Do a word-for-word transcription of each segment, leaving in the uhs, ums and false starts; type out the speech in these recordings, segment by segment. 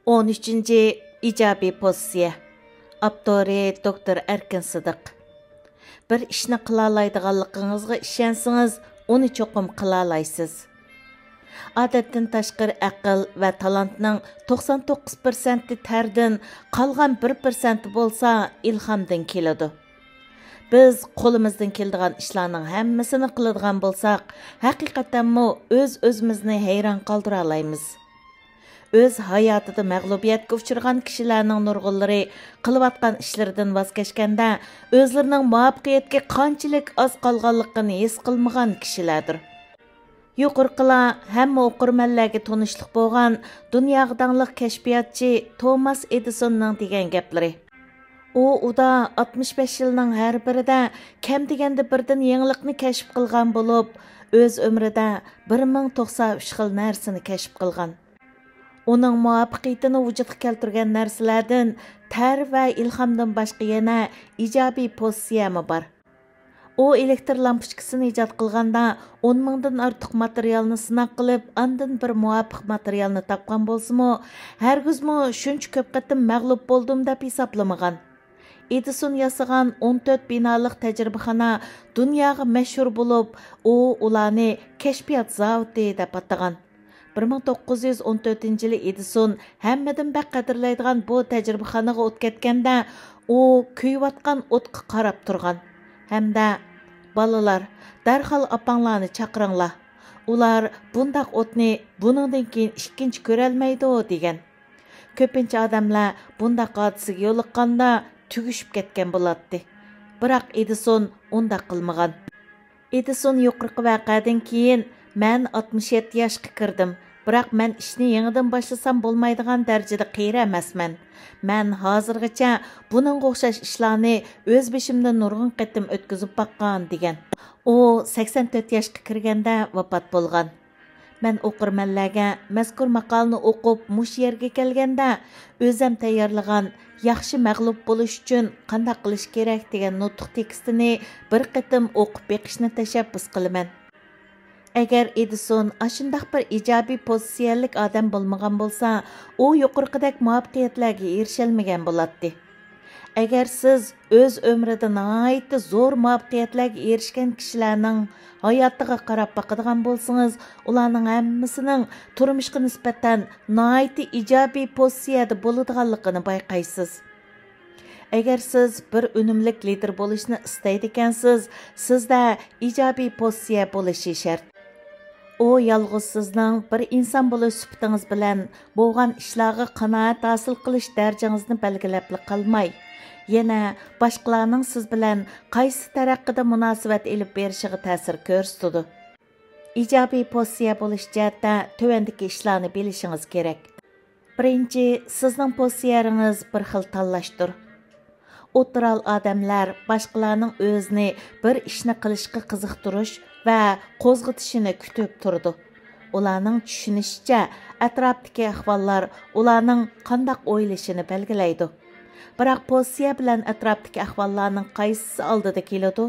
ئون ئۈچىنچى، ئىجابىي پوزىتسىيە. ئاپتورى دوكتور ئەركىن سىدىق. بىر ئىشنى قىلالايدىغانلىقىڭىزغا ئىشەنسىڭىز، ئۇنى چوقۇم قىلالايسىز. ئادەتتىن تاشقىرى ئەقىل ۋە تالانتنىڭ توقسان توققۇز پىرسەنتى تەردىن، قالغان بىر پىرسەنتى بولسا ئىلھامدىن كېلىدۇ. بىز قولىمىزدىن كېلىدىغان ئىشلارنىڭ ھەممىسىنى قىلىدىغان بولساق، ھەقىقەتەنمۇ ئۆز-ئۆزىمىزنى ھەيران قالدۇرالايمىز. ئۆز ھاياتىدا مەغلۇبىيەتكە ئۇچرىغان كىشىلەرنىڭ نۇرغۇنلىرى قىلىۋاتقان ئىشلىرىدىن ۋاز كەچكەندە، ئۆزلىرىنىڭ مۇۋەپپەقىيەتكە قانچىلىك ئاز قالغانلىقىنى ھېس قىلمىغان كىشىلەردۇر. يۇقىرىقىلار ھەممە ئوقۇرمەنلەرگە تونۇشلۇق بولغان دۇنياغا داڭلىق كەشپىياتچى توماس ئېدىسوننىڭ دېگەن گەپلىرى. ئۇ ئۇدا ئاتمىش بەش يىلنىڭ ھەر بىرىدە كەم دېگەندە بىردىن يېڭىلىقنى كەشىپ قىلغان بولۇپ، ئۆز ئۆمرىدە بىر مىڭ توقسان ئۈچ خىل نەرسىنى كەشىپ قىلغان. ئۇنىڭ مۇۋەپپەقىيىتىنى ۋۇجۇدقا كەلتۈرگەن نەرسىلەردىن تەر ۋە ئىلھامدىن باشقا يەنە ئىجابىي پوزىتسىيەمۇ بار. ئۇ ئېلېكتر لامپۇچكىسىنى ئىجاد قىلغاندا، ئون مىڭدىن ئارتۇق ماتېرىيالنى سىناق قىلىپ، ئاندىن بىر مۇۋاپىق ماتېرىيالنى تاپقان بولسىمۇ، ھەرگىزمۇ شۇنچە كۆپ قېتىم مەغلۇپ بولدۇم دەپ ھېسابلىمىغان. ئېدىسون ياسىغان ئون تۆت بىنالىق تەجرىبىخانا دۇنياغا مەشھۇر بولۇپ، ئۇ ئۇلارنى كەشپىيات زاۋۇتى دەپ ئاتىغان. بىر مىڭ توققۇز يۈز ئون تۆتىنچى يىلى ئېدىسون ھەممىدىن بەك قەدىرلەيدىغان بۇ تەجرىبىخانىغا ئوت كەتكەندە، ئۇ كۆيۈۋاتقان ئوتقا قاراپ تۇرغان ھەمدە، «بالىلار، دەرھال ئاپاڭلارنى چاقىرىڭلار. ئۇلار بۇنداق ئوتنى بۇنىڭدىن كېيىن ئىككىنچى كۆرەلمەيدۇ» دېگەن. كۆپىنچە ئادەملەر بۇنداق ھادىسىگە يولۇققاندا تۈگىشىپ كەتكەن بولاتتى. بىراق ئېدىسون ئۇنداق قىلمىغان. ئېدىسون يۇقىرىقى ۋەقەدىن كېيىن، «مەن ئاتمىش يەتتە ياشقا كىردىم، بىراق مەن ئىشنى يېڭىدىن باشلىسام بولمايدىغان دەرىجىدە قېرى ئەمەسمەن. مەن ھازىرغىچە بۇنىڭغا ئوخشاش ئىشلارنى ئۆز بېشىمدىن نۇرغۇن قېتىم ئۆتكۈزۈپ باققان» دېگەن. ئۇ سەكسەن تۆت ياشقا كىرگەندە ۋاپات بولغان. مەن ئوقۇرمەنلەرگە مەزكۇر ماقالىنى ئوقۇپ مۇشۇ يەرگە كەلگەندە، ئۆزەم تەييارلىغان «ياخشى مەغلۇپ بولۇش ئۈچۈن قانداق قىلىش كېرەك؟» دېگەن نۇتۇق تېكىستىنى بىر قېتىم ئوقۇپ بېقىشنى تەشەببۇس قىلىمەن. ئەگەر ئېدىسون ئاشۇنداق بىر ئىجابىي پوزىتسىيەلىك ئادەم بولمىغان بولسا، ئۇ يۇقىرىقىدەك مۇۋەپپەقىيەتلەرگە ئېرىشەلمىگەن بولاتتى. ئەگەر سىز ئۆز ئۆمرىدە ناھايىتى زور مۇۋەپپەقىيەتلەرگە ئېرىشكەن كىشىلەرنىڭ ھاياتىغا قاراپ باقىدىغان بولسىڭىز، ئۇلارنىڭ ھەممىسىنىڭ تۇرمۇشقا نىسبەتەن ناھايىتى ئىجابىي پوزىتسىيەدە بولىدىغانلىقىنى بايقايسىز. ئەگەر سىز بىر ئۈنۈملۈك لىدېر بولۇشنى ئىستەيدىكەنسىز، سىزدە ئىجابىي پوزىتسىيە بولۇشى شەرت. ئۇ يالغۇز سىزنىڭ بىر ئىنسان بولۇش سۈپىتىڭىز بىلەن بولغان ئىشلارغا قانائەت ھاسىل قىلىش دەرىجىڭىزنى بەلگىلەپلا قالماي، يەنە باشقىلارنىڭ سىز بىلەن قايسى تەرەققىدە مۇناسىۋەت ئېلىپ بېرىشىغا تەسىر كۆرسىتىدۇ. ئىجابىي پوزىتسىيە بولۇش جەھەتتە تۆۋەندىكى ئىشلارنى بىلىشىڭىز كېرەك. بىرىنچى، سىزنىڭ پوزىتسىيەڭىز بىر خىل تاللاشتۇر. ئوتتۇرا ھال ئادەملەر باشقىلارنىڭ ئۆزىنى بىر ئىشنى قىلىشقا قىزىقتۇرۇش ۋە قوزغىتىشىنى كۈتۈپ تۇرىدۇ. ئۇلارنىڭ چۈشىنىشىچە، ئەتراپتىكى ئەھۋاللار ئۇلارنىڭ قانداق ئويلىشىنى بەلگىلەيدۇ. بىراق پوزىتسىيە بىلەن ئەتراپتىكى ئەھۋاللارنىڭ قايسىسى ئالدىدا كېلىدۇ؟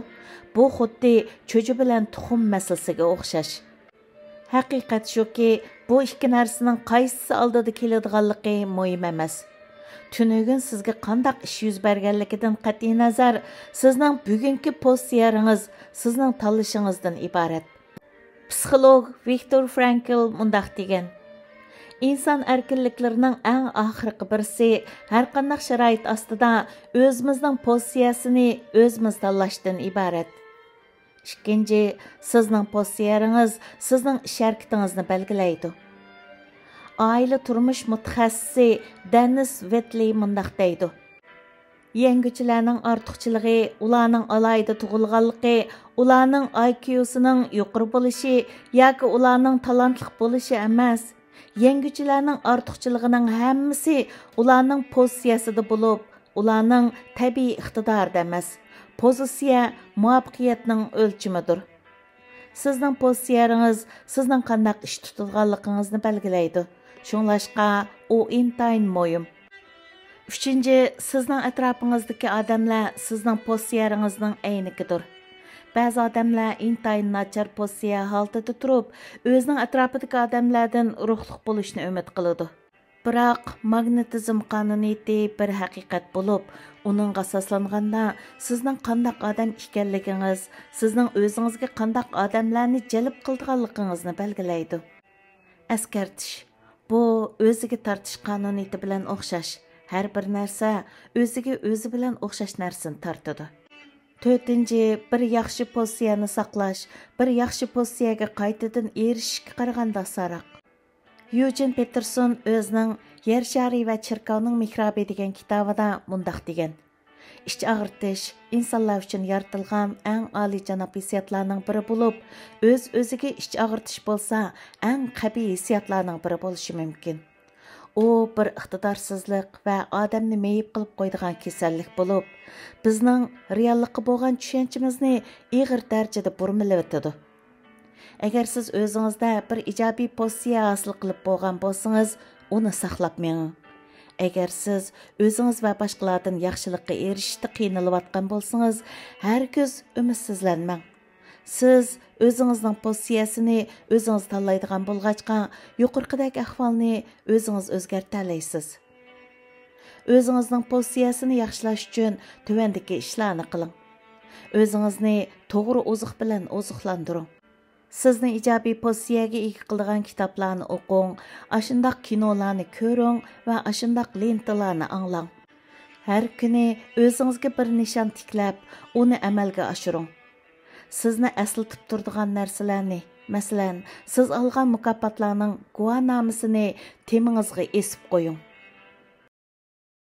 بۇ خۇددى چۈجە بىلەن تۇخۇم مەسىلىسىگە ئوخشاش. ھەقىقەت شۇكى، بۇ ئىككى نەرسىنىڭ قايسىسى ئالدىدا كېلىدىغانلىقى مۇھىم ئەمەس. تۈنۈگۈن سىزگە قانداق ئىش يۈز بەرگەنلىكىدىن قەتئىينەزەر، سىزنىڭ بۈگۈنكى پوزىتسىيەڭىز سىزنىڭ تاللىشىڭىزدىن ئىبارەت. پسىخولوگ ۋىكتور فرانكل مۇنداق دېگەن: «ئىنسان ئەركىنلىكلىرىنىڭ ئەڭ ئاخىرقى بىرسى، ھەرقانداق شارائىت ئاستىدا ئۆزىمىزنىڭ پوزىتسىيەسىنى ئۆزىمىز تاللاشتىن ئىبارەت.» ئىككىنچى، سىزنىڭ پوزىتسىيەڭىز سىزنىڭ ئىش ھەرىكىتىڭىزنى بەلگىلەيدۇ. ئائىلە تۇرمۇش مۇتەخەسسىسى دېنىس ۋېتلى مۇنداق دەيدۇ: «يەڭگۈچىلەرنىڭ ئارتۇقچىلىقى ئۇلارنىڭ ئالاھىدە تۇغۇلغانلىقى، ئۇلارنىڭ ئاي كيۇسىنىڭ يۇقىرى بولۇشى ياكى ئۇلارنىڭ تالانتلىق بولۇشى ئەمەس. يەڭگۈچىلەرنىڭ ئارتۇقچىلىقىنىڭ ھەممىسى ئۇلارنىڭ پوزىتسىيەسىدە بولۇپ، ئۇلارنىڭ تەبىئىي ئىقتىدارىدا ئەمەس. پوزىتسىيە مۇۋەپپەقىيەتنىڭ ئۆلچىمىدۇر.» سىزنىڭ پوزىتسىيەڭىز سىزنىڭ قانداق ئىش تۇتىدىغانلىقىڭىزنى بەلگىلەيدۇ. شۇڭلاشقا، ئۇ ئىنتايىن مۇھىم. ئۈچىنچى، سىزنىڭ ئەتراپىڭىزدىكى ئادەملەر سىزنىڭ پوزىتسىيەڭىزنىڭ ئەينىكىدۇر. بەزى ئادەملەر ئىنتايىن ناچار پوزىتسىيە ھالىتىدە تۇرۇپ، ئۆزىنىڭ ئەتراپىدىكى ئادەملەردىن ئۇرۇقلۇق بولۇشنى ئۈمىد قىلىدۇ. بىراق ماگنىتىزم قانۇنىيىتى بىر ھەقىقەت بولۇپ، ئۇنىڭغا ئاساسلانغاندا سىزنىڭ قانداق ئادەم ئىكەنلىكىڭىز، سىزنىڭ ئۆزىڭىزگە قانداق ئادەملەرنى جەلپ قىلىدىغانلىقىڭىزنى بەلگىلەيدۇ. ئەسكەرتىش: بۇ ئۆزىگە تارتىش قانۇنىيىتى بىلەن ئوخشاش. ھەر بىر نەرسە ئۆزىگە ئۆزى بىلەن ئوخشاش نەرسىنى تارتىدۇ. تۆتىنچى، بىر ياخشى پوزىتسىيەنى ساقلاش، بىر ياخشى پوزىتسىيەگە قايتىدىن ئېرىشىشكە قارىغاندا ئاسانراق. يۇجىن پېتېرسون ئۆزىنىڭ يەر شارى ۋە چېركاۋنىڭ مېھرابى دېگەن كىتابىدا مۇنداق دېگەن: ئىچ ئاغرىتىش ئىنسانلار ئۈچۈن يارىتىلغان ئەڭ ئالىيجاناب ھېسسىياتلارنىڭ بىرى بولۇپ، ئۆز-ئۆزىگە ئىچ ئاغرىتىش بولسا ئەڭ قەبىھ ھېسسىياتلارنىڭ بىرى بولۇشى مۇمكىن. ئۇ بىر ئىقتىدارسىزلىق ۋە ئادەمنى مېيىپ قىلىپ قويىدىغان كېسەللىك بولۇپ، بىزنىڭ رېئاللىققا بولغان چۈشەنچىمىزنى ئېغىر دەرىجىدە بۇرمىلىۋېتىدۇ. ئەگەر سىز ئۆزىڭىزدە بىر ئىجابىي پوزىتسىيە ھاسىل قىلىپ بولغان بولسىڭىز، ئۇنى ساقلاپ مېڭىڭ. ئەگەر سىز ئۆزىڭىز ۋە باشقىلاردىن ياخشىلىققا ئېرىشىشتە قىينىلىۋاتقان بولسىڭىز، ھەرگىز ئۈمىدسىزلەنمەڭ. سىز ئۆزىڭىزنىڭ پوزىتسىيەسىنى ئۆزىڭىز تاللايدىغان بولغاچقا، يۇقىرىقىدەك ئەھۋالنى ئۆزىڭىز ئۆزگەرتەلەيسىز. ئۆزىڭىزنىڭ پوزىتسىيەسىنى ياخشىلاش ئۈچۈن تۆۋەندىكى ئىشلارنى قىلىڭ. ئۆزىڭىزنى توغرا ئوزۇق بىلەن ئوزۇقلاندۇرۇڭ. سىزنى ئىجابىي پوزىتسىيەگە ئىگە قىلىدىغان كىتابلارنى ئوقۇڭ، ئاشۇنداق كىنولارنى كۆرۈڭ ۋە ئاشۇنداق لېنتىلارنى ئاڭلاڭ. ھەر كۈنى ئۆزىڭىزگە بىر نىشان تىكلەپ، ئۇنى ئەمەلگە ئاشۇرۇڭ. سىزنى ئەسلىتىپ تۇرىدىغان نەرسىلەرنى، مەسىلەن، سىز ئالغان مۇكاپاتلارنىڭ گۇۋاھنامىسىنى تېمىڭىزغا ئېسىپ قويۇڭ.